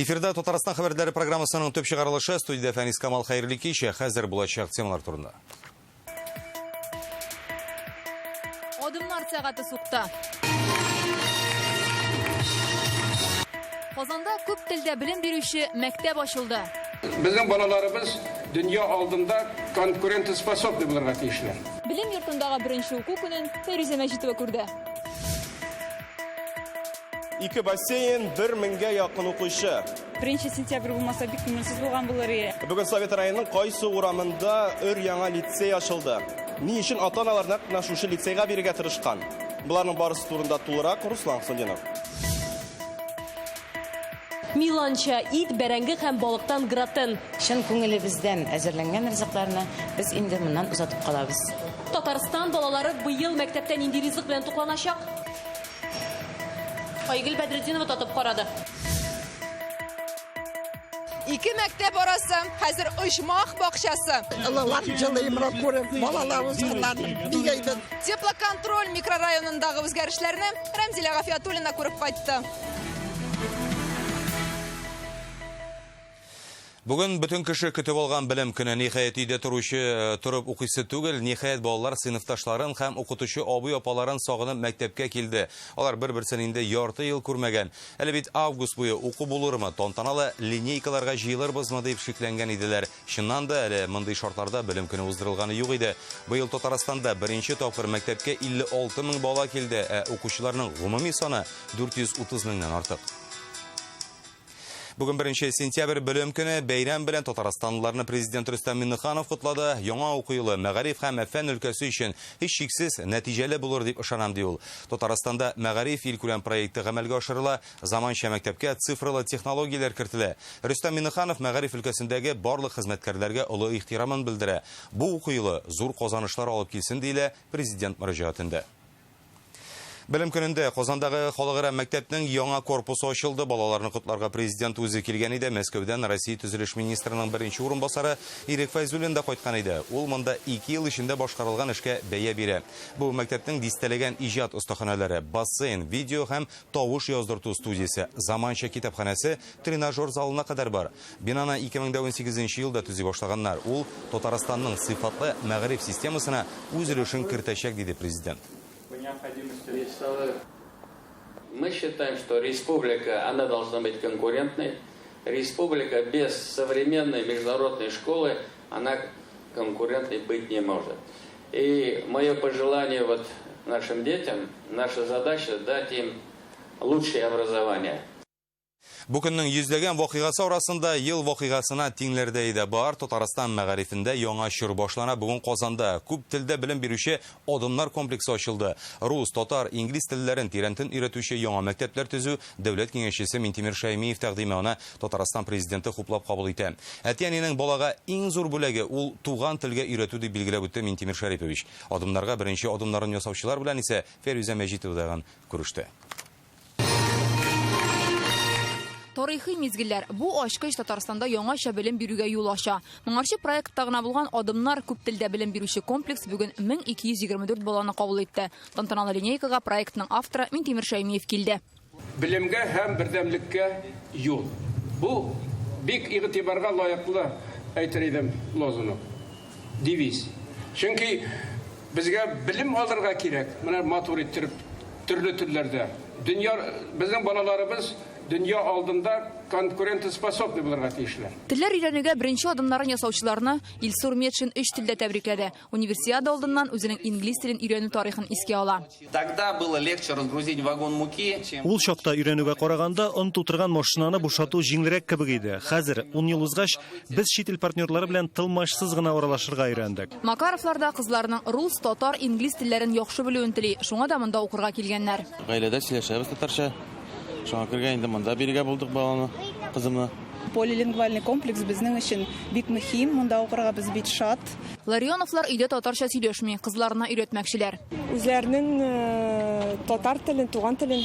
Эфирда Татарстан хәбәрләре программасының төп чыгарылышы. Студиядә Фәнис Камал, хәерле кич. Хәзер булачак темалар турында. Адымнар сәгате сукты. Казанда күп телдә белем бирүче мәктәп ачылды. Безнең балаларыбыз дөнья алдында конкурентоспособный булырга тиешләр. Белем йортындагы беренче уку көнен Фәйрүзә Мәҗитова күрде. Ике бассейн, 1000гә якын укучы. 1 сентябрь булмаса, бик күңелсез булган булыр иде. Бүген Совет районының кайсы урамында өр-яңа лицей ачылды? Ни өчен ата-аналар нәкъ менә шушы лицейга бирергә тырышкан? Боларның барысы турында тулырак Руслан Хуснуллинов. Миланча ит, бәрәңге һәм балыктан гратен. Чын күңелебездән әзерләнгән ризыкларны без инде моннан озатып калабыз. Татарстан балалары быел мәктәптә нинди ризык белән тукланачак? Айгөл Бәдретдинова татып карады. Ике мәктәп арасы хәзер оҗмах бакчасы. Олылар җылыймрак күреп, балалар узганнар бик әйбәт. Теплоконтроль микрорайонындагы үзгәрешләрне Рәмзилә Гафиятуллина күреп кайтты. Бүген бөтен кеше көтеп алган белем көне. Ниһаять, өйдә торучы торып укыйсы түгел. Ниһаять, балалар сыйныфташларын һәм укытучы абый-апаларын сагынып мәктәпкә килде. Алар бер-берсен инде ярты ел күрмәгән. Әле бит август буе уку булырмы, тантаналы линейкаларга җыелырбызмы дип шикләнгән иделәр. Чыннан да, әле мондый шартларда белем көне уздырылганы юк иде. Быел Татарстанда беренче тапкыр мәктәпкә 56 мең бала килде, ә укучыларның гомуми саны 430 меңнән артык. Бүген 1 сентябрь белем көне. Бәйрәм белән татарстанлыларны президент Рөстәм Миңнеханов котлады. Яңа уку елы мәгариф һәм фән өлкәсе өчен һичшиксез нәтиҗәле булыр дип ышанам, ди ул. Татарстанда мәгариф илкүләм проекты гамәлгә ашырыла, заманча мәктәпкә цифрлы технологияләр кертелә. Рөстәм Миңнеханов мәгариф өлкәсендәге барлык хезмәткәрләргә олы ихтирамын белдерә. Бу уку елы зур казанышлар алып килсен, диелә президент мөрәҗәгатендә. Белем көнендә Казандагы халыкара мәктәпнең яңа корпусы ачылды. Балаларны котларга президент үзе килгән иде. Мәскәүдән Россия төзелеш министрының беренче урынбасары Ирек Фәйзуллин да кайткан иде. Ул монда 2 ел эчендә башкарылган эшкә бәя бирә. Бу мәктәпнең дистәләгән иҗат остаханәләре, бассейн, видео һәм тавыш яздырту студиясе, заманча китапханәсе, тренажер залына кадәр бар. Бинаны 2018 елда төзи башлаганнар. Ул Татарстанның сыйфатлы мәгариф системасына үз өлешен кертәчәк, диде президент. Мы считаем, что республика, она должна быть конкурентной. Республика без современной международной школы, она конкурентной быть не может. И мое пожелание вот нашим детям, наша задача дать им лучшее образование. Бу көннең йөзләгән вакыйгасы арасында ел вакыйгасына тиңләрдәй дә бар. Татарстан мәгарифендә яңа чор башлана. Бүген Казанда күп телдә белем бирүче Адымнар комплексы ачылды. Рус, татар, инглиз телләрен тирәнтен өйрәтүче яңа мәктәпләр төзү дәүләт киңәшчесе Минтимер Шәймиев тәкъдиме, аны Татарстан президенты хуплап кабул итә. Әти-әнинең балага иң зур бүләге ул туган телгә өйрәтү, дип билгеләп үтте Минтимер Шәрипович. Адымнарга беренче адымнарын ясаучылар белән исә Фәрүзә Мәҗитова тагын күреште. Тарихи мизгелләр. Бу ачкыч Татарстанда яңача белем бирүгә юл ача. Моңарчы проектта гына булган Адымнар күп телдә белем бирүче комплекс бүген 1224 баланы кабул итте. Тантаналы линейкага проектның авторы Минтимер Шәймиев килде. Белемгә һәм бердәмлеккә юл. Бу бик игътибарга лаеклы, әйтер идем, лозунг, девиз. Чөнки безгә белем алырга кирәк, менә матур иттереп төрле телләрдә. Дөнья, безнең балаларыбыз дөнья алдында конкурентоспособный булырга тиешләр. Телләр өйрәнүгә беренче адымнарын ясаучыларны Илсур Метшин өч телдә тәбрикләде. Универсиада алдыннан үзенең инглиз телен өйрәнү тарихын искә ала. Тогда было легче разгрузить вагон муки, чем Ул чакта өйрәнүгә караганда он тутырган машинаны бушату җиңелрәк кебек иде. Хәзер, 10 ел узгач, без чит ил партнерлары белән тылмачсыз гына аралашырга өйрәндек. Макаровлар да кызларының рус, татар, инглиз телләрен яхшы белүен тели. Шуңа да монда укырга килгәннәр. Гаиләдә сөйләшәбез татарча. Шуңа күрә инде монда бирергә булдык баланы, кызымны. Полилингвальный комплекс безнең өчен бик мөһим. Монда укырга без бик шат. Ларионовлар өйдә татарча сөйләшми, кызларына өйрәтмәкчеләр. Үзләренең татар телен, туган телен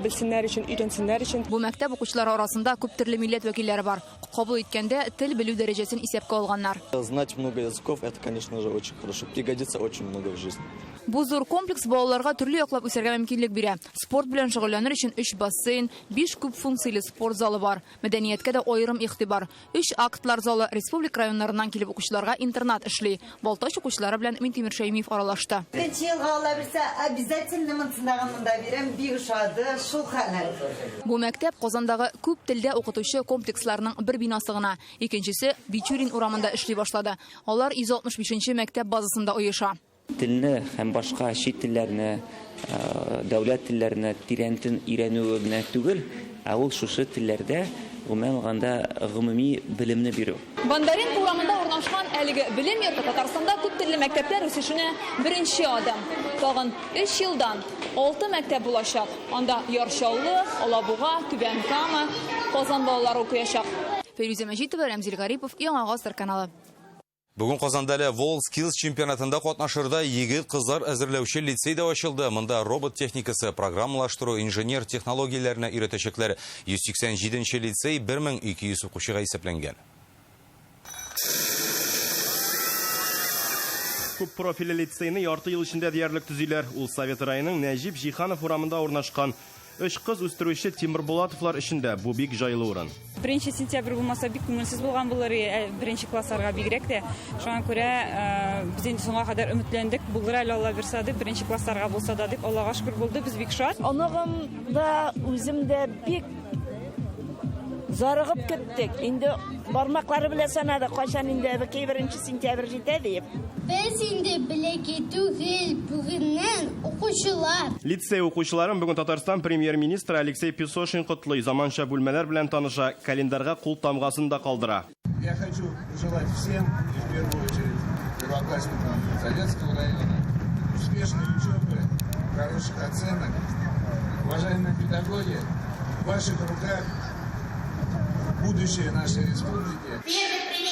белсеннәр өчен, өйрәнсеннәр өчен. Бу мәктәп укучылары арасында күп төрле милләт вәкилләре бар. Кабул иткәндә тел белү дәрәҗәсен исәпкә алганнар. Знать много языков, это, конечно же, очень хорошо. Пригодится очень много в жизни. Бу зур комплекс балаларга төрле яклап үсәргә мөмкинлек бирә. Спорт белән шөгыльләнер өчен 3 бассейн, 5 күп функцияле спорт залы бар. Мәдәнияткә дә аерым игътибар. 3 актлар залы, республика районнарыннан килеп укучыларга интернат эшли. Балтач укучылары белән Минтимер Шәймиев аралашты. Икенче елга Алла бирсә, обязательно монсындагын монда бирәм, бик ошады, шул хәтле. Бу мәктәп Казандагы күп телдә укытучы комплексларның бер бинасы гына. Икенчесе Бичурин урамында эшли башлады. Алар 165 мәктәп базасында оеша. Телне һәм башка чит телләрне, дәүләт телләренә тирәнтен өйрәнүе генә түгел, ә ул шушы телләрдә гомумән алганда гомуми белемне бирү. Бондаренко урамында урнашкан әлеге белем йорты Татарстанда күп телле мәктәпләр үсешенә беренче адым. Тагын 3 елдан 6 мәктәп булачак. Анда Яр Чаллы, Алабуга, Түбән Кама, Казан балалары укыячак. Фәйрүзә Мәҗитова, Рәмзил Гарипов, Яңа Гасыр каналы. Бүген Казанда әле WorldSkills чемпионатында катнашырда егет-кызлар әзерләүче лицей дә ачылды. Монда робот техникасы, программалаштыру, инженер технологияләренә өйрәтәчәкләр. 187 лицей 1200 укучыга исәпләнгән. Күп профильле лицейны ярты ел эчендә диярлек төзиләр. Ул Совет районының Нәҗип Җиһанов урамында урнашкан. Өч кыз үстерүче Тимербулатовлар өчен дә бу бик җайлы урын. 1 сентябрь булмаса бик күңелсез булган булыр, беренче классларга бигрәк тә. Шуңа күрә без инде соңга кадәр өметләндек, булыр әле Алла бирсә дип, беренче классларга булса да дип, Аллага шөкер булды, без бик шат. Оныгым да, үзем дә бик зарыгып көттек. Инде бармаклары белән санады, кайчан инде әбекәй 1 сентябрь җитә дип. Без инде бәләкәй түгел, бүгеннән укучылар. Лицей укучыларын бүген Татарстан премьер-министры Алексей Песошин котлый, заманча бүлмәләр белән таныша, календарьга кул тамгасын да калдыра. Я хочу пожелать всем, и в первую очередь первоклассникам Советского района, успешной учебы, хороших оценок. Уважаемые педагоги, в ваших руках будущее нашей республики. Первый пример.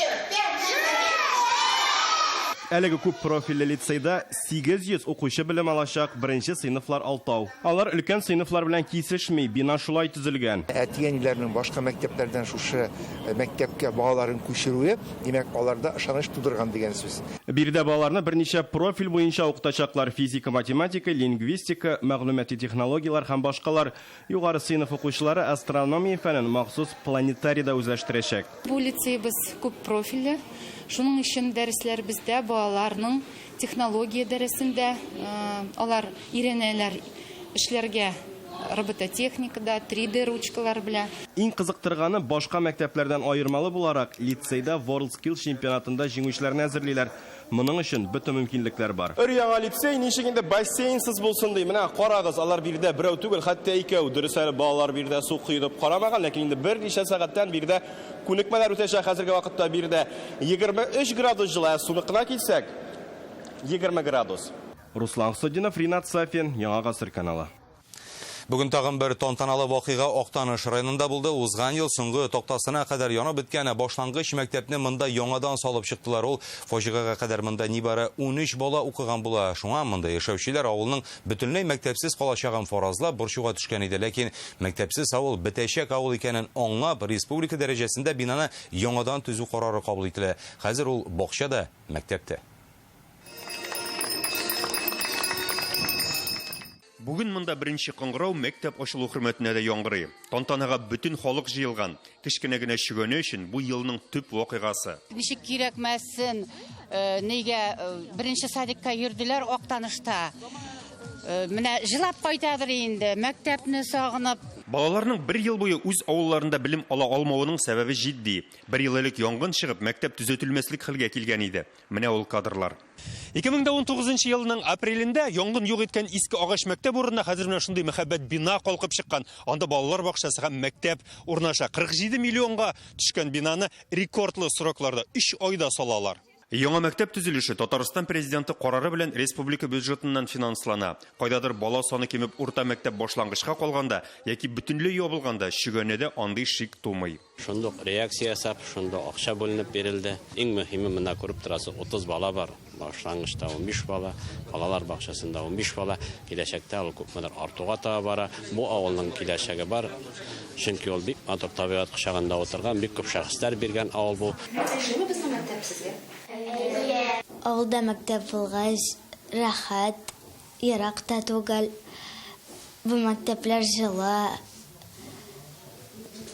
Әлеге күп профильле лицейда 800 укучы белем алачак, беренче сыйныфлар алтау. Алар өлкән сыйныфлар белән кисешми, бина шулай төзелгән. Әти-әниләрнең башка мәктәпләрдән шушы мәктәпкә балаларын күчерүе, димәк, аларда ышаныч тудырган дигән сүз. Биредә балаларны берничә профиль буенча укытачаклар: физика, математика, лингвистика, мәгълүмати технологияләр һәм башкалар. Югары сыйныф укучылары астрономия фәнен махсус планетарийда үзләштерәчәк. Бу лицейбыз күп профильле. Шуның өчен дәресләр бездә балаларның технология дәресендә, алар өйрәнәләр эшләргә робототехникада, 3D ручкалар белән. Иң кызыктырганы, башка мәктәпләрдән аермалы буларак, лицейда WorldSkills чемпионатында җиңүчеләрне әзерлиләр. Моның өчен бөтен мөмкинлекләр бар. Өр яңа лицей ничек инде бассейнсыз булсын ди. Менә карагыз, алар биредә берәү түгел, хәтта икәү. Дөрес әле балалар биредә су коенып карамаган, ләкин инде берничә сәгатьтән биредә күнекмәләр үтәчәк. Хәзерге вакытта биредә 23 градус җылы, ә суныкына килсәк 20 градус. Руслан Хусудинов, Ринат Сафин, Яңа Гасыр каналы. Бүген тагын бер тантаналы вакыйга Актаныш районында булды. Узган ел соңгы тактасына кадәр янып беткән башлангыч мәктәпне монда яңадан салып чыктылар. Ул фаҗигагә кадәр монда нибары 13 бала укыган була. Шуңа монда яшәүчеләр авылның бөтенләй мәктәпсез калачагын фаразлап борчуга төшкән иде. Ләкин мәктәпсез авыл бетәчәк авыл икәнен аңлап, республика дәрәҗәсендә бинаны яңадан төзү карары кабул ителә. Хәзер ул бакчада, мәктәптә. Бүген монда беренче кыңгырау мәктәп ачылу хөрмәтенә дә яңгырый. Тантанага бөтен халык җыелган. Кечкенә генә чөгәне өчен бу елның төп вакыйгасы. Ничек кирәкмәсен, нигә беренче садикка йөрделәр Актанышта. Менә җылап кайтадыр инде, мәктәпне сагынып. Балаларның бер ел буе үз авылларында белем ала алмавының сәбәбе җитди. Бер ел элек янгын чыгып, мәктәп төзәтелмәслек хәлгә килгән иде. Менә ул кадрлар. 2019 елның апрелендә янгын юк иткән иске агач мәктәп урынына хәзер менә шундый мәһабәт бина калкып чыккан. Анда балалар бакчасы һәм мәктәп урнаша. 47 миллионга төшкән бинаны рекордлы срокларда 3 айда салалар. Яңа мәктәп төзелеше Татарстан президенты карары белән республика бюджетыннан финанслана. Кайдадыр бала саны кимеп урта мәктәп башлангычка калганда яки бөтенләй ябылганда Чөгәнәдә андый шик тумый. Шундук реакция ясап, шунда акча бүленеп бирелде. Иң мөһиме менә күреп торасыз, 30 бала бар. Башлангычта 15 бала, балалар бакчасында 15 бала. Киләчәктә ул күпмедер артуга таба бара. Бу авылның киләчәге бар. Чөнки ул бик матур табигать кочагында утырган, бик күп шәхесләр биргән авыл бу. Ошыймы безнең мәктәп сезгә? Авылда мәктәп булгач, рәхәт. Ерак та түгел. Бу мәктәпләр җылы.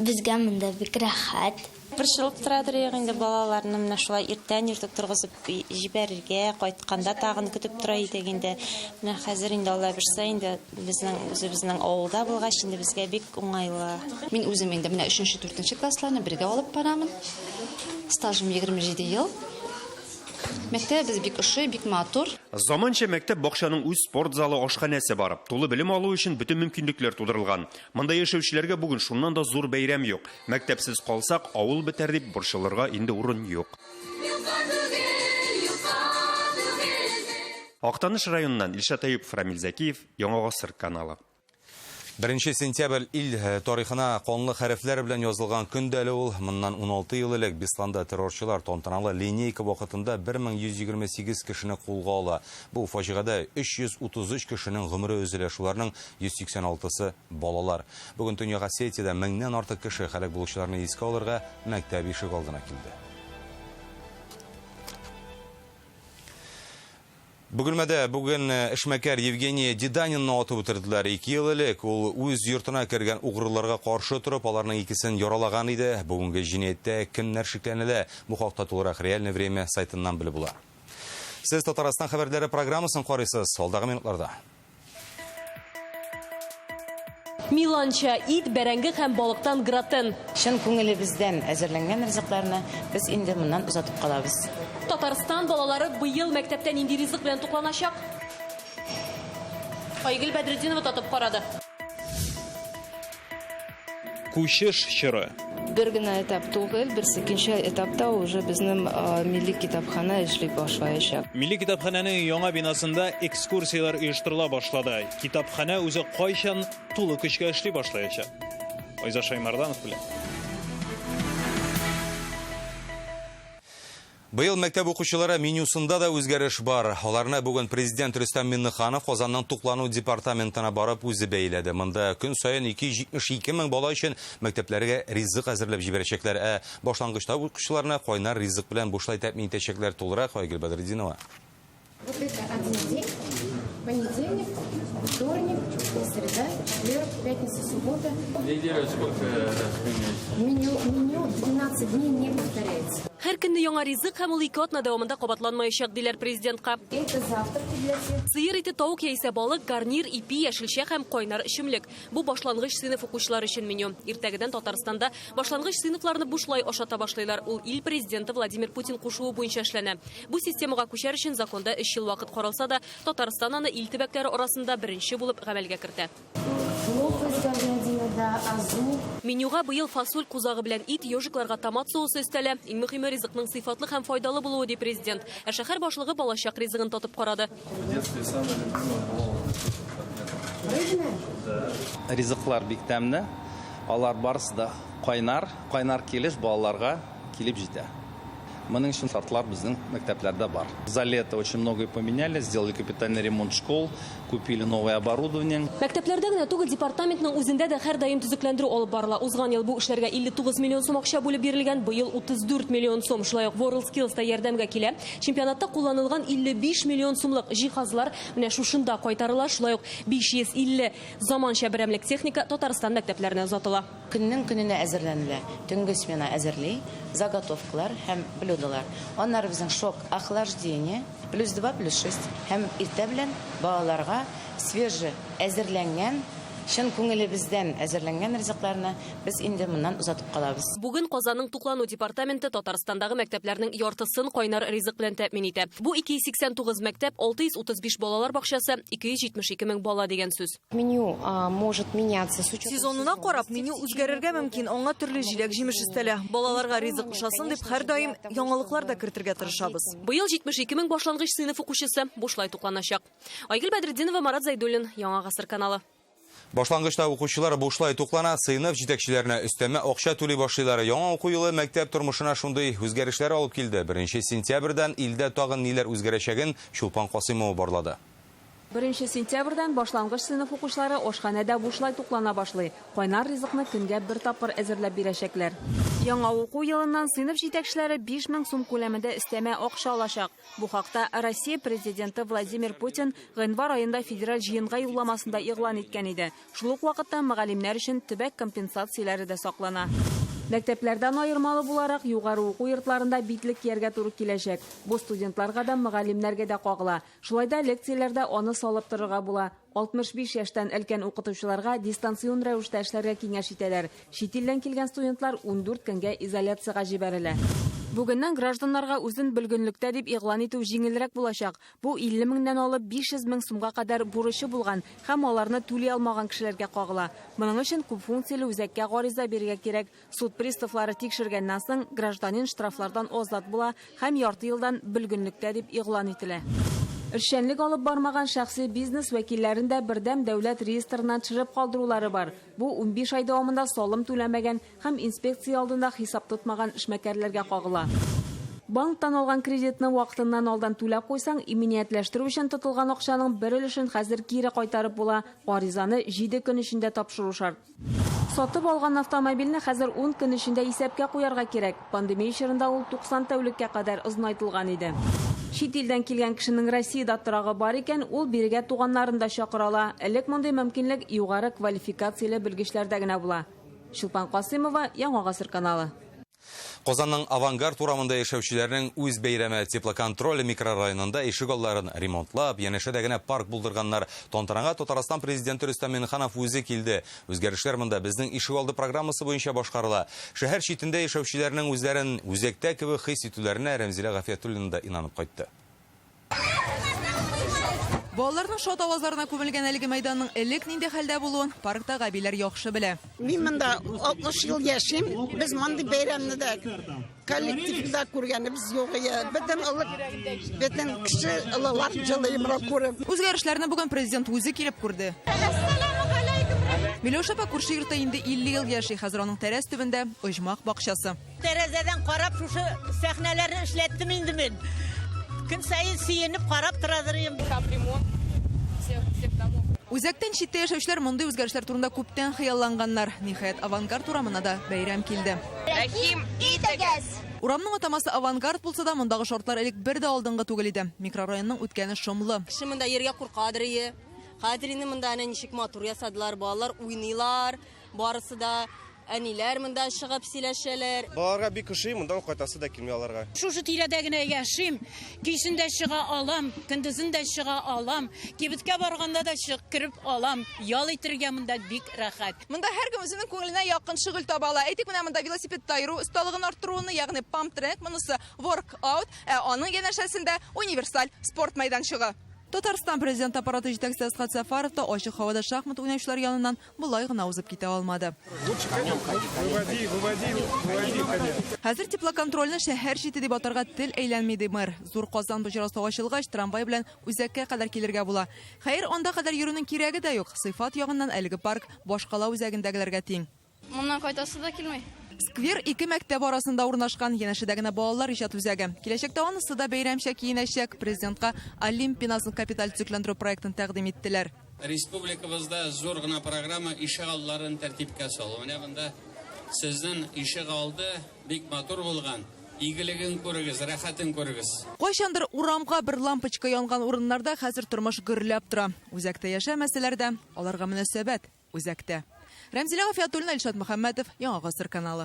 Безгә монда бик рәхәт. Борчылып торадыр юк инде балаларны менә шулай иртән иртүк торгызып җибәрергә, кайтканда тагын көтеп тора идек инде. Менә хәзер инде Алла бирсә инде безнең үзебезнең авылда булгач инде безгә бик уңайлы. Мин үзем инде менә өченче, дүртенче классларны бергә алып барамын. Стажым 27 ел. Мәктәбебез бик ошый, бик матур. Заманча мәктәп бакчаның үз спорт залы, ашханәсе бар. Тулы белем алу өчен бөтен мөмкинлекләр тудырылган. Монда яшәүчеләргә бүген шуннан да зур бәйрәм юк. Мәктәпсез калсак, авыл бетәр дип борчылырга инде урын юк. Актаныш районыннан Илшат Әюпов, Рамил Зәкиев, Яңа Гасыр каналы. Беренче сентябрь ил э, тарихына канлы хәрефләр белән язылган көн дә әле ул. Моннан 16 ел элек Бесланда террорчылар тантаналы линейка вакытында 1128 кешене кулга ала. Бу фаҗигадә 333 кешенең гомере өзелә, шуларның 186-сы балалар. Бүген Төньяк Осетиядә меңнән артык кеше һәлак булучыларны искә алырга мәктәп ишек алдына килде. Бөгелмәдә бүген э, эшмәкәр Евгений Деданинны атып үтерделәр. Ике ел элек ул үз йортына кергән угрыларга каршы торып, аларның икесен яралаган иде. Бүгенге җинаятьтә кемнәр шикләнелә? Бу хакта тулырак Реальное время сайтыннан белеп була. Сез Татарстан хәбәрләре программасын карыйсыз. Алдагы минутларда. Миланча ит, бәрәңге һәм балыктан гратен. Чын күңелебездән әзерләнгән ризыкларны без инде моннан озатып калабыз. Татарстан балалары быел мәктәптә нинди ризык белән тукланачак? Айгөл Бәдретдинова татып карады. Күчеш чоры. Бер генә этап түгел, берсе икенче этапта уже безнең милли китапханә эшли башлаячак. Милли китапханәнең яңа бинасында экскурсияләр оештырыла башлады. Китапханә үзе кайчан тулы көчкә эшли башлаячак? Айза Шаймарданов белән. Быел мәктәп укучылары менюсында да үзгәреш бар. Аларны бүген президент Рөстәм Миңнеханов Казанның туклану департаментына барып үзе бәйләде. Монда көн саен 272 мең бала өчен мәктәпләргә ризык әзерләп җибәрәчәкләр. Ә башлангычта укучыларны кайнар ризык белән бушлай тәэмин итәчәкләр. Тулырак Айгөл Бәдретдинова. Вот это один день, понедельник, вторник, среда, четверг, пятница, суббота. Неделю сколько раз меняется? Меню, меню 12 дней не повторяется. Һәр көнне яңа ризык һәм ул ике атна дәвамында кабатланмаячак, диләр президентка. Это завтраки для всех. Сыер ите, тавык яисә балык, гарнир, ипи, яшелчә һәм кайнар эчемлек. Бу башлангыч сыйныф укучылары өчен меню. Иртәгедән Татарстанда башлангыч сыйныфларны бушлай ашата башлыйлар. Ул ил президенты Владимир Путин кушуы буенча эшләнә. Бу системага күчәр өчен законда өч ел вакыт каралса да, Татарстан аны ил төбәкләре арасында беренче булып гамәлгә кертә. Менюга быел фасоль кузагы белән ит, ежикларга томат соусы өстәлә. Иң мөһиме ризыкның сыйфатлы һәм файдалы булуы, ди президент. Ә шәһәр башлыгы балачак ризыгын татып карады. Ризыклар бик тәмле. Алар барысы да кайнар, кайнар килеш балаларга килеп җитә. Моның өчен шартлар безнең мәктәпләрдә бар. За лето очень многое поменяли, сделали капитальный ремонт школ, купили новое оборудование. Мәктәпләрдә генә түгел, департаментның үзендә дә һәрдаим төзекләндерү алып барыла. Узган ел бу эшләргә 59 миллион сум акча бүлеп бирелгән, быел 34 миллион сум. Шулай ук WorldSkills та ярдәмгә килә. Чемпионатта кулланылган 55 миллион сумлык җиһазлар менә шушында кайтарыла. Шулай ук 550 заманча берәмлек техника Татарстан мәктәпләренә озатыла. Көннең көненә әзерләнелә. Төнге смена әзерли, заготовкалар һәм блюдолар. Аннары безнең шок охлаждение, плюс 2, плюс 6 һәм иртә белән балаларга свежий әзерләнгән, чын күңелебездән әзерләнгән ризыкларны без инде моннан озатып калабыз. Бүген Казанның туклану департаменты Татарстандагы мәктәпләрнең яртысын кайнар ризык белән тәэмин итә. Бу 289 мәктәп, 635 балалар бакчасы, 272 мең бала дигән сүз. Меню может меняться с учетом Сезонына карап, меню үзгәрергә мөмкин. Аңа төрле җиләк-җимеш өстәлә. Балаларга ризык ошасын дип һәрдаим яңалыклар да кертергә тырышабыз. Быел 72 мең башлангыч сыйныф укучысы бушлай тукланачак. Айгөл Бәдретдинова, Марат Зәйдуллин, Яңа Гасыр каналы. Башлангычта укучылар бушлай туклана, сыйныф җитәкчеләренә өстәмә акча түли башлыйлар. Яңа уку елы мәктәп тормышына шундый үзгәрешләр алып килде. 1 сентябрьдән илдә тагын ниләр үзгәрәчәген Чулпан Касыймова барлады. Беренче сентябрьдән башлангыч сыйныф укучылары ашханәдә бушлай туклана башлый. Кайнар ризыкны көнгә бер тапкыр әзерләп бирәчәкләр. Яңа уку елыннан сыйныф җитәкчеләре 5000 сум күләмендә өстәмә акча алачак. Бу хакта Россия Президенты Владимир Путин гыйнвар аенда федераль җыенга юлламасында игълан иткән иде. Шул ук вакытта мөгаллимнәр өчен төбәк компенсацияләре дә саклана. Мәктәпләрдән аермалы буларак, югары уку йортларында битлек кияргә туры киләчәк. Бу студентларга да, мөгаллимнәргә дә кагыла. Шулай да лекцияләрдә аны салып торырга була. 65 яшьтән өлкән укытучыларга дистанцион рәвештә эшләргә киңәш итәләр. Чит илдән килгән студентлар 14 көнгә изоляциягә җибәрелә. Бүгеннән гражданнарга үзен бөлгенлектә дип игълан итү җиңелрәк булачак. Бу 50 меңнән алып 500 мең сумга кадәр бурычы булган һәм аларны түли алмаган кешеләргә кагыла. Моның өчен күпфункцияле үзәккә гариза бирергә кирәк. Суд приставлары тикшергәннән соң, гражданин штрафлардан азат була һәм ярты елдан бөлгенлектә дип игълан ителә. Эшчәнлек алып бармаган шәхси бизнес вәкилләрен дә бердәм дәүләт реестрыннан төшереп калдырулары бар. Бу 15 ай дәвамында салым түләмәгән һәм инспекция алдында хисап тотмаган эшмәкәрләргә кагыла. Банктан алган кредитны вакытыннан алдан түләп куйсаң, иминиятләштерү өчен тотылган акчаның бер өлешен хәзер кире кайтарып була. Гаризаны 7 көн эчендә тапшыру шарт. Сатып алган автомобильне хәзер 10 көн эчендә исәпкә куярга кирәк. Пандемия чорында ул 90 тәүлеккә кадәр озынайтылган иде. Чит илдән килгән кешенең Россиядә торагы бар икән, ул бирегә туганнарын да чакыра ала. Элек мондый мөмкинлек югары квалификацияле белгечләрдә генә була. Чулпан Касыймова, Яңа Гасыр каналы. Казанның Авангард урамында яшәүчеләрнең үз бәйрәме Теплоконтроль микрорайонында ишек алларын ремонтлап, янәшәдә генә парк булдырганнар. Тантанага Татарстан президенты Рөстәм Миңнеханов үзе килде. Үзгәрешләр монда безнең ишек алды программасы буенча башкарыла. Шәһәр читендә яшәүчеләрнең үзләрен үзәктә кебек хис итүләренә Рәмзилә Гафиятуллина да инанып кайтты. Балаларның шат авазларына күмелгән әлеге мәйданның элек нинди хәлдә булуын парктагы әбиләр яхшы белә. Мин монда 60 ел яшим. Без мондый бәйрәмне дә коллективта күргәнебез юк иде. Бөтен олы, бөтен кеше олылар җылый моны күреп. Үзгәрешләрне бүген президент үзе килеп күрде. Миләүшә апа күрше йортта инде 50 ел яши. Хәзер аның тәрәз төбендә оҗмах бакчасы. Тәрәзәдән карап шушы сәхнәләрне эшләттем инде мин. Көн саен сөенеп карап торадыр идем. Капремонт всех, всех домов. Үзәктән читтә яшәүчеләр мондый үзгәрешләр турында күптән хыялланганнар. Ниһаять, Авангард урамына да бәйрәм килде. Рәхим итегез! Урамның атамасы Авангард булса да, мондагы шартлар элек бер дә алдынгы түгел иде. Микрорайонның үткәне шомлы. Кеше монда йөрергә куркадыр ие. Хәзер инде монда әнә ничек матур ясадылар, балалар уйныйлар, барысы да. Әниләр монда чыгып сөйләшәләр. Балаларга бик ошый, моннан кайтасы да килми аларга. Шушы тирәдә генә яшим. Кичен дә чыга алам, көндезен дә чыга алам. Кибеткә барганда да чыгып кереп алам. Ял итергә монда бик рәхәт. Монда һәркем үзенең күңеленә якын шөгыль таба ала. Әйтик, менә монда велосипедта йөрү осталыгын арттыруны, ягъни памп-трек, монысы ворк-аут, ә аның янәшәсендә универсаль спорт мәйданчыгы. Татарстан Президенты аппараты җитәкчесе Әсгать Сәфәров та ачык һавада шахмат уйнаучылар яныннан болай гына узып китә алмады. Хәзер теплоконтрольне шәһәр чите дип атарга тел әйләнми, ди мэр. Зур Казан боҗрасы ачылгач, трамвай белән үзәккә кадәр килергә була. Хәер, анда кадәр йөрүнең кирәге дә юк. Сыйфат ягыннан әлеге парк башкала үзәгендәгеләргә тиң. Моннан кайтасы да килми. Сквер ике мәктәп арасында урнашкан, янәшәдә генә балалар иҗат үзәге. Киләчәктә анысы да бәйрәмчә киенәчәк. Президентка Олимп бинасын капиталь төзекләндерү проектын тәкъдим иттеләр. Республикабызда зур гына программа ишегалларын тәртипкә салу. Менә монда сезнең ишегалды бик матур булган. Игелеген күрегез, рәхәтен күрегез. Кайчандыр урамга бер лампочка янган урыннарда хәзер тормыш гөрләп тора. Үзәктә яшәмәсәләр дә, аларга мөнәсәбәт үзәктә. Рәмзилә Гафиятуллина, Илшат Мөхәммәтов, Яңа Гасыр каналы.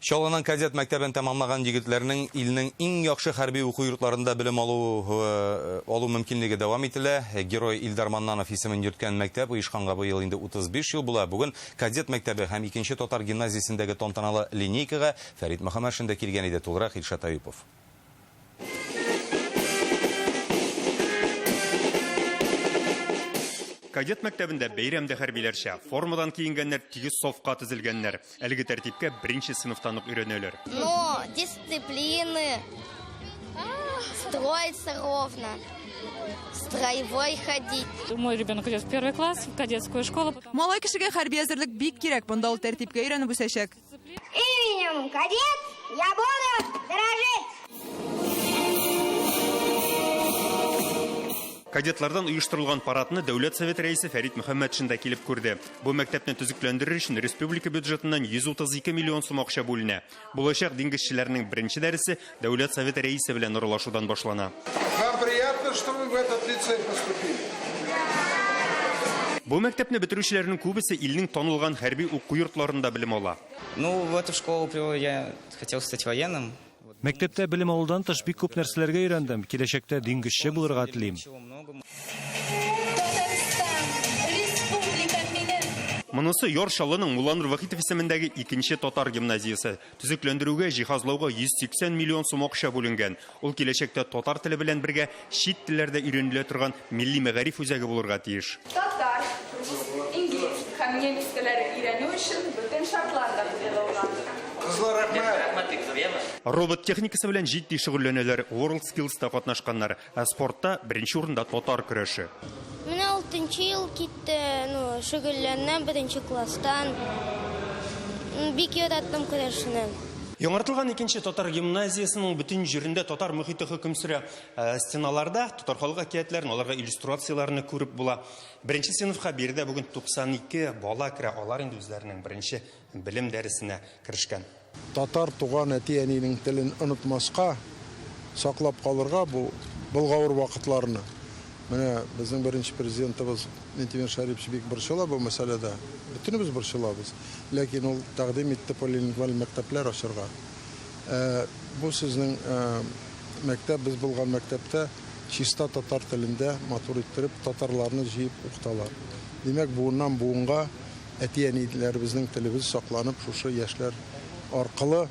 Чаллының кадет мәктәбен тәмамлаган егетләрнең илнең иң яхшы хәрби уку йортларында белем алу э, алу мөмкинлеге дәвам ителә. Герой Илдар Маннанов исемен йөрткән мәктәп оешканга быел инде 35 ел була. Бүген кадет мәктәбе һәм икенче татар гимназиясендәге тантаналы линейкага Фәрит Мөхәммәтшин дә килгән иде. Тулырак Илшат Аюпов. Кадет мәктәбендә бәйрәм дә хәрбиләрчә. Формадан киенгәннәр, тигез сафка тезелгәннәр. Әлеге тәртипкә беренче сыйныфтан ук өйрәнәләр. Но дисциплины, строиться ровно, строевой ходить. Мой ребенок идет в первый класс, в кадетскую школу. Малай кешегә хәрби әзерлек бик кирәк. Монда ул тәртипкә өйрәнеп үсәчәк. Именем кадет я буду дорожить! Кадетлардан оештырылган парадны Дәүләт Советы рәисе Фәрит Мөхәммәтшин да килеп күрде. Бу мәктәпне төзекләндерер өчен республика бюджетыннан 132 миллион сум акча бүленә. Булачак диңгезчеләрнең беренче дәресе Дәүләт Советы рәисе белән аралашудан башлана. Вам приятно, что вы в этот лицей поступили? Бу мәктәпне бетерүчеләрнең күбесе илнең танылган хәрби уку йортларында белем ала. Ну, в эту школу я хотел стать военным. Мәктәптә белем алудан тыш бик күп нәрсәләргә өйрәндем. Киләчәктә диңгезче булырга телим. Монысы Яр Чаллының Мулланур Вахитов исемендәге икенче татар гимназиясе. Төзекләндерүгә, җиһазлауга 180 миллион сум акча бүленгән. Ул киләчәктә татар теле белән бергә чит телләрдә өйрәнелә торган милли мәгариф үзәге булырга тиеш. Татар, рус, инглиз һәм немец телләре өйрәнү өчен бөтен шартлар да тудырылган. Кызлар, рәхмәт! Рәхмәт бик зур, яме? Робот техникасы белән җитди шөгыльләнәләр, WorldSkills та катнашканнар. Ә спортта беренче урында татар көрәше. Менә алтынчы ел китте, ну, шөгыльләнәм беренче класстан. Бик яраттым көрәшне. Яңартылган икенче татар гимназиясенең бөтен җирендә татар мохите хөкем сөрә. Стеналарда татар халык әкиятләрен, аларга иллюстрацияләрне күреп була. Беренче сыйныфка биредә бүген 92 бала керә. Алар инде үзләренең беренче белем дәресенә керешкән. Татар туган әти-әнинең телен онытмаска, саклап калырга бу болгавыр вакытларны. Менә безнең беренче президентыбыз Минтимер Шәрипович бик борчыла бу мәсьәләдә. Бөтенебез борчылабыз. Ләкин ул тәкъдим итте полилингваль мәктәпләр ачырга. Бу сезнең мәктәп, без булган мәктәптә чиста татар телендә матур иттереп татарларны җыеп укыталар. Димәк, буыннан буынга әти-әниләребезнең телебез сакланып, шушы яшьләр аркылы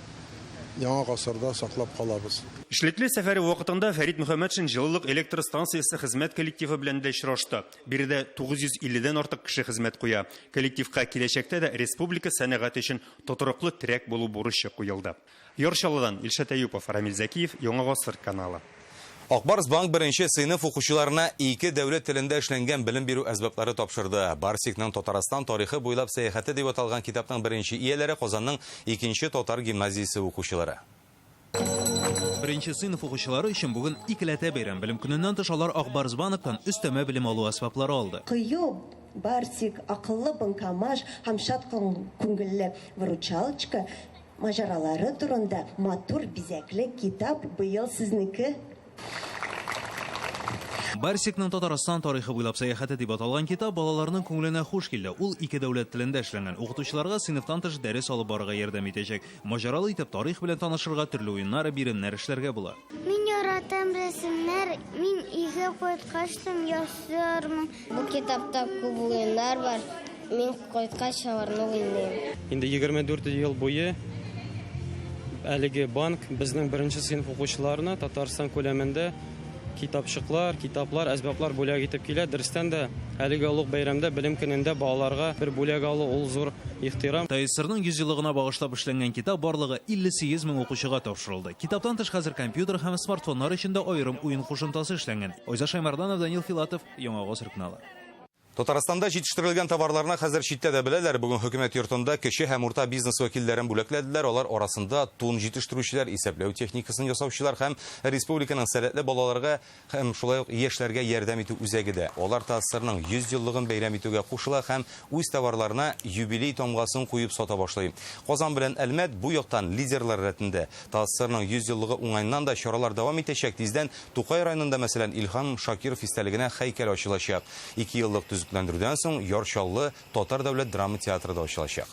яңа гасырда саклап калабыз. Эшлекле сәфәре вакытында Фәрит Мөхәммәтшин җылылык электр станциясе хезмәт коллективы белән дә очрашты. Биредә 950-дән артык кеше хезмәт куя. Коллективка киләчәктә дә республика сәнәгате өчен тотрыклы терәк булу бурычы куелды. Яр Чаллыдан Илшат Әюпов, Рамил Зәкиев, Яңа Гасыр каналы. Ак Барс банк беренче сыйныф укучыларына ике дәүләт телендә эшләнгән белем бирү әсбаплары тапшырды. Барсикның Татарстан тарихы буйлап сәяхәте дип аталган китапның беренче ияләре Казанның икенче татар гимназиясе укучылары. Беренче сыйныф укучылары өчен бүген икеләтә бәйрәм. Белем көненнән тыш алар Ак Барс банктан өстәмә белем алу әсбаплары алды. Кыю Барсик, акыллы банкомаш һәм шат күңелле выручалочка маҗаралары турында матур бизәкле китап быел сезнеке. Барсикның Татарстан тарихы буйлап сәяхәте дип аталган китап балаларның күңеленә хуш килде. Ул ике дәүләт телендә эшләнгән. Укытучыларга сыйныфтан тыш дәрес алып барырга ярдәм итәчәк. Маҗаралы итеп тарих белән танышырга, төрле уеннар, биремнәр эшләргә була. Мин яратам рәсемнәр, мин өйгә кайткач та ясармын. Бу китапта күп уеннар бар. Мин кайткач аларны уйныйм. Инде 24 ел буе әлеге банк безнең беренче сыйныф укучыларына Татарстан күләмендә китапчыклар, китаплар, әсбаплар бүләк итеп килә. Дөрестән дә, әлеге олуг бәйрәмдә, белем көнендә балаларга бер бүләк алу ул зур ихтирам. ТАССРның 100 еллыгына багышлап эшләнгән китап барлыгы 58 мең укучыга тапшырылды. Китаптан тыш хәзер компьютер һәм смартфоннар өчен дә аерым уен кушымтасы эшләнгән. Айза Шаймарданов, Данил Филатов, Яңа Гасыр каналы. Татарстанда җитештерелгән товарларны хәзер читтә дә беләләр. Бүген хөкүмәт йортында кече һәм урта бизнес вәкилләрен бүләкләделәр. Алар арасында тун җитештерүчеләр, исәпләү техникасын ясаучылар һәм республиканың сәләтле балаларга һәм шулай ук яшьләргә ярдәм итү үзәге дә. Алар ТАССРның 100 еллыгын бәйрәм итүгә кушыла һәм үз товарларына юбилей тамгасын куеп сата башлый. Казан белән Әлмәт бу яктан лидерлар рәтендә. ТАССРның 100 еллыгы уңаеннан да чаралар дәвам итәчәк. Тиздән Тукай районында, мәсәлән, Илһам Шакиров истәлегенә һәйкәл ачылачак. 2 еллык төзекләндерүдән соң Яр Чаллы Татар дәүләт драма театры да ачылачак.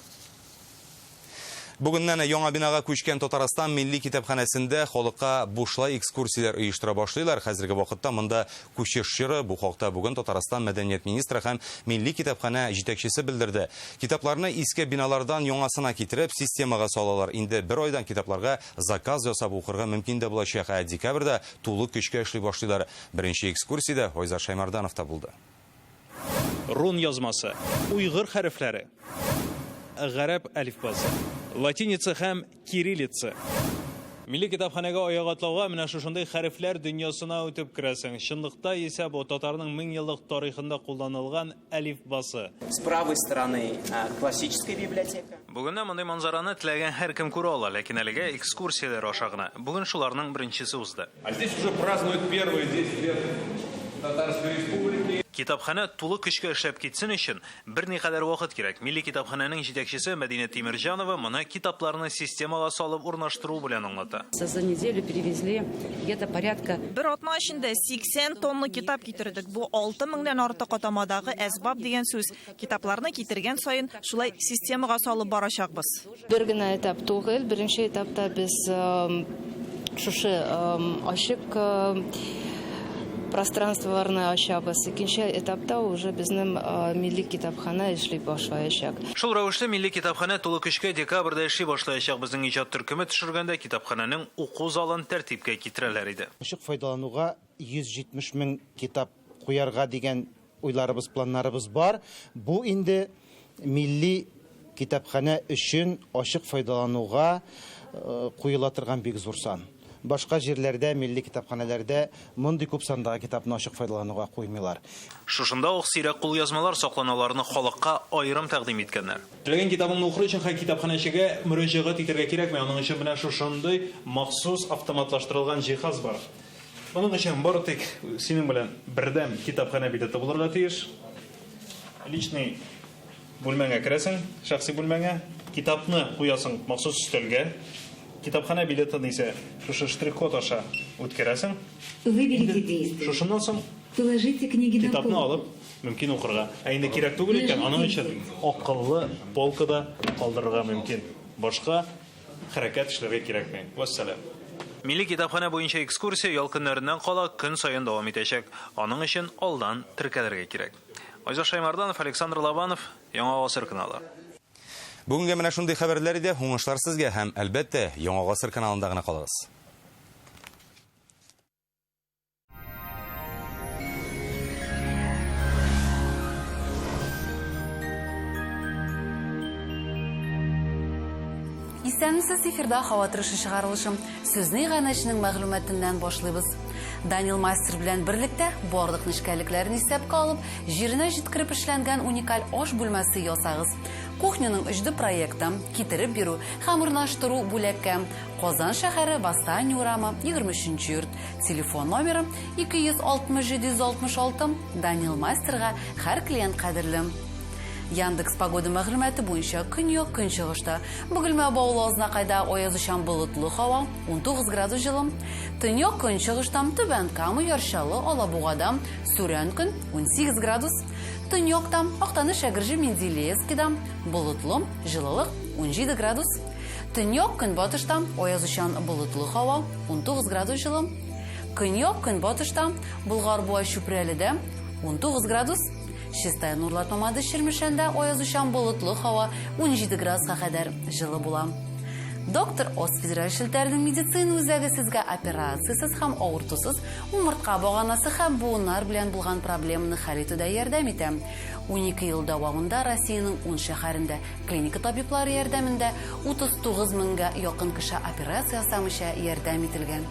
Бүгеннән яңа бинага күчкән Татарстан милли китапханәсендә халыкка бушлай экскурсияләр оештыра башлыйлар. Хәзерге вакытта монда күчеш чоры. Бу хакта бүген Татарстан мәдәният министры һәм милли китапханә җитәкчесе белдерде. Китапларны иске биналардан яңасына китереп системага салалар. Инде бер айдан китапларга заказ ясап укырга мөмкин дә булачак. Ә декабрьдә тулы көчкә эшли башлыйлар. Беренче экскурсиядә Айзат Шаймарданов та булды. Рун язмасы, уйгыр хәрефләре, гарәп әлифбасы, латиница һәм кириллица. Милли китапханәгә аяк атлауга менә шушындый хәрефләр дөньясына үтеп керәсең. Чынлыкта исә бу татарның мең еллык тарихында кулланылган әлифбасы. С правой стороны классическая библиотека. Бүгеннән мондый манзараны теләгән һәркем күрә ала, ләкин әлегә экскурсияләр аша гына. Бүген шуларның беренчесе узды. А здесь уже празднуют первые 10 лет Татарской Республики. Китапханә тулы көчкә эшләп китсен өчен берникадәр вакыт кирәк. Милли китапханәнең җитәкчесе Мәдинә Тимерҗанова моны китапларны системага салып урнаштыру белән аңлата. За неделю перевезли где-то порядка Бер атна эчендә 80 тонна китап китердек. Бу 6 меңнән артык атамадагы әсбап дигән сүз. Китапларны китергән саен шулай системага салып барачакбыз. Бер генә этап түгел. Беренче этапта без шушы ачык пространстволарны ачабыз. Икенче этапта уже безнең милли китапханә эшли башлаячак. Шул рәвешле милли китапханә тулы көчкә декабрьдә эшли башлаячак. Безнең иҗат төркеме төшергәндә китапханәнең уку залын тәртипкә китерәләр иде. Ачык файдалануга 170 мең китап куярга дигән уйларыбыз, планнарыбыз бар. Бу инде милли китапханә өчен ачык файдалануга куела торган бик зур сан. Башка җирләрдә, милли китапханәләрдә мондый күп сандагы китапны ачык файдалануга куймыйлар. Шушында ук сирәк кулъязмалар сакланаларны халыкка аерым тәкъдим иткәннәр. Теләгән китабыңны укыр өчен һәр китапханәчегә мөрәҗәгать итәргә кирәкми. Аның өчен менә шушындый махсус автоматлаштырылган җиһаз бар. Моның өчен бары тик синең белән бердәм китапханә билеты булырга тиеш. Личный бүлмәңә керәсең, шәхси бүлмәңә, китапны куясың махсус өстәлгә. Китапханә билетын исә шушы штрих-код аша үткәрәсең. Выберите действие. Шушыннан соң Положите книги на китапны полку. алып мөмкин укырга. Ә инде кирәк түгел икән, аның өчен акыллы полкада калдырырга мөмкин. Башка хәрәкәт эшләргә кирәкми. Вассалам. Милли китапханә буенча экскурсия ял көннәреннән кала көн саен дәвам итәчәк. Аның өчен алдан теркәлергә кирәк. Айзат Шаймарданов, Александр Лобанов, Яңа Гасыр каналы. Бүгенгә менә шундый хәбәрләр иде. Уңышлар сезгә һәм, әлбәттә, Яңа Гасыр каналында гына калыгыз. Исәнмесез, эфирда һава торышы чыгарылышы. Сүзне иганәченең мәгълүматыннан башлыйбыз. Данил Мастер белән берлектә барлык нечкәлекләрен исәпкә алып, җиренә җиткереп эшләнгән уникаль аш бүлмәсе ясагыз. Кухняның 3D проекты, китереп бирү һәм урнаштыру бүләккә. Казан шәһәре, Восстание урамы, 23 йорт. Телефон номеры 260 766. Данил Мастерга һәр клиент кадерле. Яндекс погода мәгълүматы буенча көньяк көнчыгышта Бөгелмә Баулы Азнакайда аязучан болытлы һава, 19 градус җылы. Төньяк көнчыгышта Түбән Кама, Яр Чаллы, Алабугада сүрән көн, 18 градус. Төньякта Актаныш, Әгерҗе, Менделеевскида болытлы, җылылык 17 градус. Төньяк көнбатышта аязучан болытлы һава, 19 градус җылы. Көньяк көнбатышта Болгар Буа Чүпрәледә 19 градус. Чистай Нурлат Мамадыш Чирмешәндә аязучан болытлы һава 17 градуска кадәр җылы була. Доктор Ос федераль челтәренең медицина үзәге сезгә операциясез һәм авыртусыз умыртка баганасы һәм буыннар белән булган проблеманы хәл итүдә ярдәм итә. 12 ел дәвамында Россиянең 10 шәһәрендә клиника табиблары ярдәмендә 39 меңгә якын кеше операция ясамыйча ярдәм ителгән.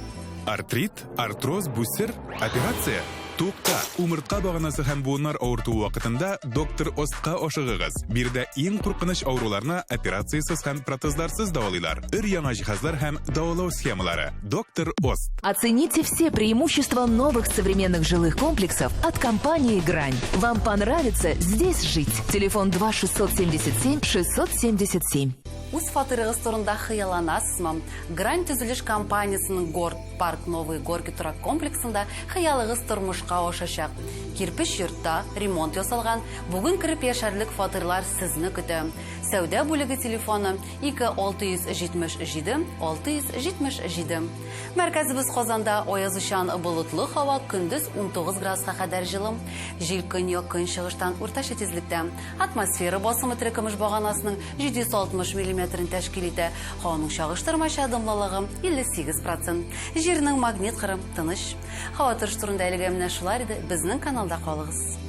Артрит, артроз, бүсер, операция. Тукта, умыртка баганасы һәм буыннар авыртуы вакытында доктор Остка ашыгыгыз. Биредә иң куркыныч авыруларны операциясез һәм протезларсыз дәвалыйлар. Өр-яңа җиһазлар һәм дәвалау схемалары. Доктор Ост. Оцените все преимущества новых современных жилых комплексов от компании «Грань». Вам понравится здесь жить. Телефон 2 677 677. Үз фатирыгыз турында хыялланасызмы? Грань төзелеш компаниясенең Гор Парк Новые Горки торак комплексында хыялыгыз тормышка ашачак. Кирпеч йортта ремонт ясалган, бүген кереп яшәрлек фатирлар сезне көтә. Сәүдә бүлеге телефоны 2 677 677. Мәркәзебез Казанда аязучан болытлы һава, көндез 19 градуска кадәр җылы. Җил көньяк көнчыгыштан уртача тизлектә. Атмосфера басымы терекөмеш баганасының 760 миллиметрын тәшкил итә. Һаваның чагыштырмача дымлылыгы 58%. Җирнең магнит кыры тыныч. Һава торышы турында әлегә менә шулар иде. Безнең каналда калыгыз.